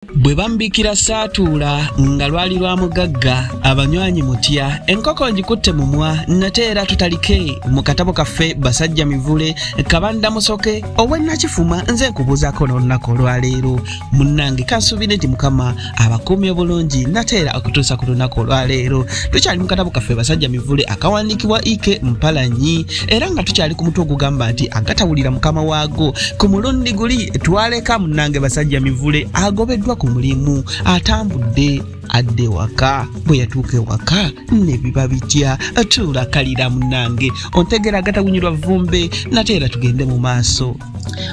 Bwe bambikira saatuula nga lwali lwa mugagga abanywanyi mutya enkoko ngikutte mumwa nate era tutalike mu katabo kaffe basajja mivule kabanda musoke ow'ennakifuma nze nkubuuzaako n'olunaku olwaleero munnange kansuubire nti mukama abakuumye bulungi nate era okutuusa ku lunaku olwaleero tukyali mu katabo kaffe basajja mivule akawandiikibwa ike mpalanyi era nga tukyali ku mutwe ogugamba nti agatawulira mukama waago ku mulundi guli twaleka munnange basajja mivule agobeddwa ku mulimu atambudde adde ewaka bwe yatuuka ewaka ne biba bitya tuula kalira munnange ontegeera agatawunyirwa vvumbe nate era tugende mu maaso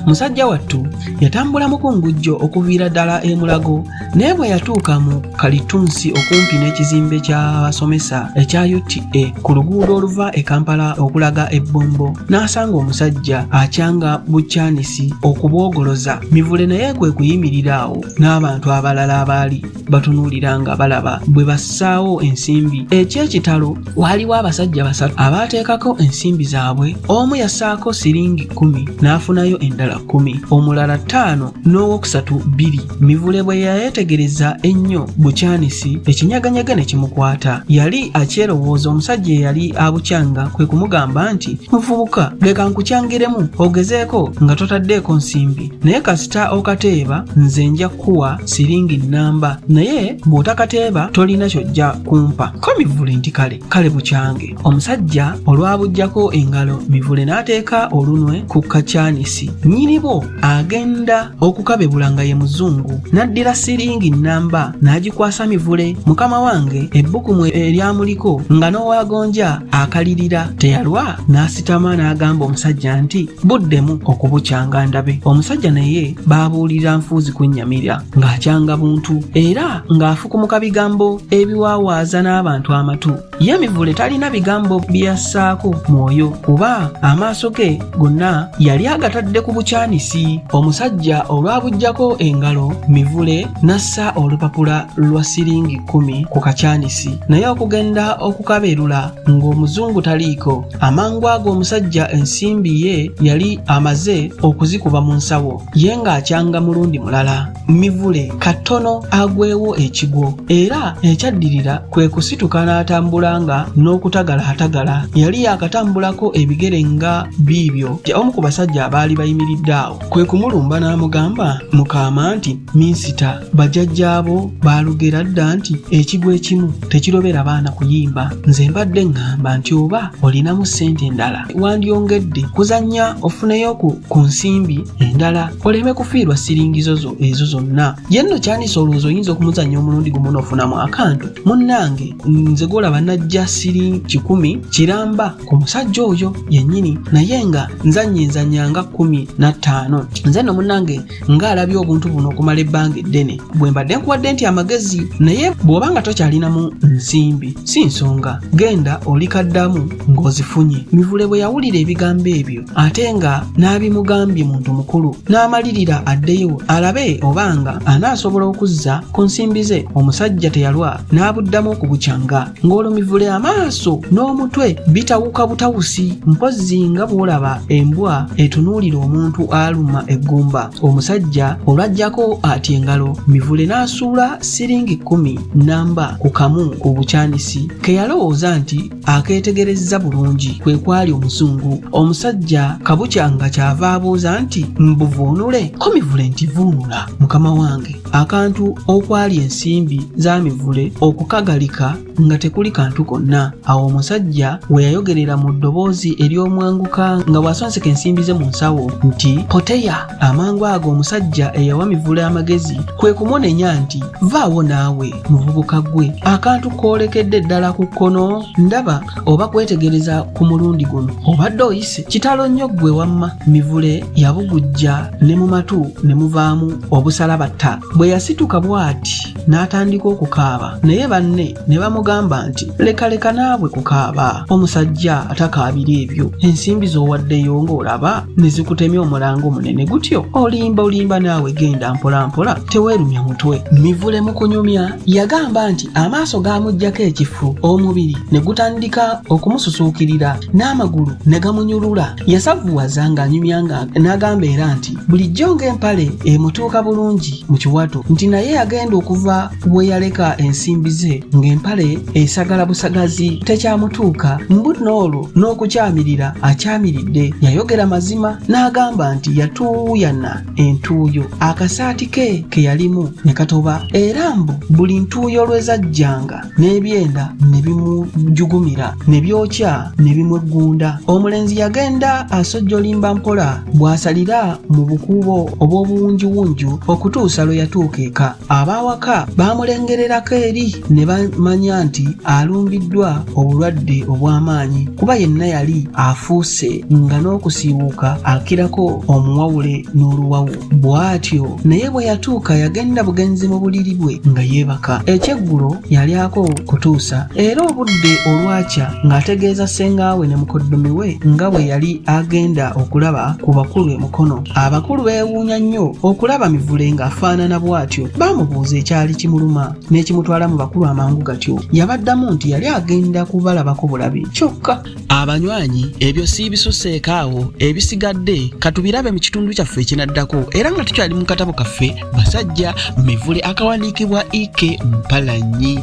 Musajja wattu yatambula mukungujjo okuviira ddala e Mulago naye bwe yatuuka mu kalitunsi okumpi n'ekizimbe ky'abasomesa ekya UTA ku luguudo oluva e Kampala okulaga e Bombo n'asanga omusajja akyanga bukyanisi okubwogoloza. Mivule naye kwe kuyimirira awo n'abantu abalala abaali batunuulira nga balaba bwe bassaawo ensimbi. Eky'ekitalo waaliwo abasajja basatu abaateekako ensimbi zaabwe, omu yassaako siringi 10 n'afunayo endala 10, omulala 5 n'owokusatu 2. Mivule bwe yayeetegereza ennyo Bukyanisi, ekinyeganyega ne kimukwata. Yali akyerowooza omusajja eyali abukyanga kwe kumugamba nti, Muvubuka, leka nkukyangiremu ogezeeko nga totaddeeko nsimbi, naye kasita okateeba nze nja kukuwa siringi nnamba, naye bw'otakateeba tolina ky'ojja kumpa. Ko Mivule nti kale, kale bukyange. Omusajja olwabuggyako engalo, Mivule n'ateeka olunwe ku kakyanisi. Nnyini bwo agenda okukabebula nga ye muzungu, n'addira siringi nnamba n'agikwasa Mivule. Mukama wange ebbugumu eryamuliko nga n'owagonja akalirira. Teyalwa n'asitama n'agamba omusajja nti buddemu okubukyanga ndabe. Omusajja naye baabuulira nfuuzi kwennyamira ng'akyanga buntu era ng'afukumuka bigambo ebiwaawaaza n'abantu amatu. Ye Mivule talina bigambo bye yassaako mwoyo kuba amaaso ge gonna yali agatadde ku bukyanisi. Omusajja olwabuggyako engalo, Mivule n'assa olupapula lwa siringi 10 ku kakyanisi naye okugenda okukaberula ng'omuzungu taliiko. Amangu ago omusajja ensimbi ye yali amaze okuzikuba mu nsawo ye ng'akyanga mulundi mulala. Mivule katono agwewo ekigwo era ekyaddirira kwe kusituka n'atambula nga n'okutagalaatagala. Yali yaakatambulako ebigere nga biibyo omu ku basajja abaali bayimiridde awo kwe kumulumba n'amugamba mu kaama nti, Minsita, bajjajjaabo baalugera dda nti ekigwo ekimu tekirobera baana kuyimba. Nze mbadde ŋŋamba nti oba olinamu ssente endala wandyongedde kuzannya ofuneyo ku nsimbi endala oleme kufiirwa siringizo zo ezo zonna. Ye nno kyanisa olowooza oyinza okumuzannya omulundi gumu n'ofunamu akantu? Munnange nze gw'olaba najja siringi 100 kiramba ku musajja oyo yennyini naye nga nzannya enzannya nga 15. Nze nno munnange ng'alabye obuntu buno okumala ebbanga eddene bwe mbadde nkuwadde nti amagezi naye bw'oba nga tokyalinamu nsimbi si nsonga genda olikaddamu ng'ozifunye. Mivule bwe yawulira ebigambo ebyo ate nga n'abimugambye muntu mukulu n'amalirira addeyo alabe oba nga anaasobola okuzza ku nsimbi ze. Omusajja teyalwa n'abuddamu okubukyanga ng'olwo Mivule amaaso n'omutwe bitawuka butawusi mpozzi nga bw'olaba embwa etunuulira omuntu aluma eggumba. Omusajja olwaggyako ati engalo, Mivule n'asuula siringi 10 nnamba ku kamu ku bukyanisi ke yalowooza nti akeetegerezza bulungi kwe kwali omuzungu. Omusajja Kabukyanga ky'ava abuuza nti, Mbuvuunule? Ko Mivule nti, Vuunula mukama wange. Akantu okwali ensimbi za Mivule okukagalika nga tekuli kantu konna. Awo omusajja we yayogerera mu ddoboozi ery'omwanguka nga bw'asonseka ensimbi ze mu nsawo nti, Poteya! Amangu ago omusajja eyawa Mivule amagezi kwe kumunenya nti, Vaawo naawe muvubuka ggwe, akantu koolekedde ddala ku kkono ndaba oba kwetegereza ku mulundi guno obadde oyise. Kitalo nnyo ggwe wamma. Mivule yabugujja ne mu matu ne muvaamu obusalabatta. Bwe yasituka bw'ati. n'atandika okukaaba naye banne ne bamugamba nti leka leka naabwe kukaaba omusajja atakaabira ebyo ensimbi z'owaddeyo ng'olaba ne zikutemya omulanga omunene gutyo olimba olimba naawe genda mpolampola teweerumya mutwe mivule mu kunyumya yagamba nti amaaso gaamuggyako ekifu omubiri ne gutandika okumususuukirira n'amagulu ne gamunyulula yasavuwaza ng'anyumya nga n'agamba era nti bulijjo ng'empale emutuuka bulungi mu kiwato nti naye yagenda okuva we yaleka ensimbi ze ng'empale esagala busagazi tekyamutuuka mbu n'olwo n'okukyamirira akyamiridde yayogera mazima n'agamba nti yatuuyana entuuyo akasaati ke ke yalimu ne katoba era mbu buli ntuuyo lwe zajjanga n'ebyenda ne bimujugumira ne byokya ne bimweggunda omulenzi yagenda asojjolimba mpola bw'asalira mu bukuubo obw'obuwunjuwunju okutuusa lwe yatuuka eka ab'awaka baamulengererako eri ne bamanya nti alumbiddwa obulwadde obw'amaanyi kuba yenna yali afuuse nga n'okusiiwuuka akirako omuwawule n'oluwawu bw'atyo naye bwe yatuuka yagenda bugenzi mu buliri bwe nga yeebaka ekyeggulo yalyako kutuusa era obudde olwakya ng'ategeeza ssengaawe ne mukoddomi we nga bwe yali agenda okulaba ku bakulu e Mukono abakulu beewuunya nnyo okulaba Mivule ng'afaanana bw'atyo baamubuuza ekyali kimuluma n'ekimutwala mu bakulu amangu gatyo yabaddamu nti yali agenda kubalabako bulabi kyokka Abanywanyi ebyo siibisuseeko awo ebisigadde katubirabe mu kitundu kyaffe ekinaddako era nga tukyali mu katabo kaffe basajja mivule akawandiikibwa ek mpalanyi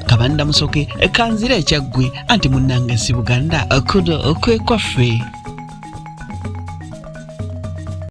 kabanda musoke kanzira ekyaggwe anti munnange nsi buganda kuno kwe kwaffe.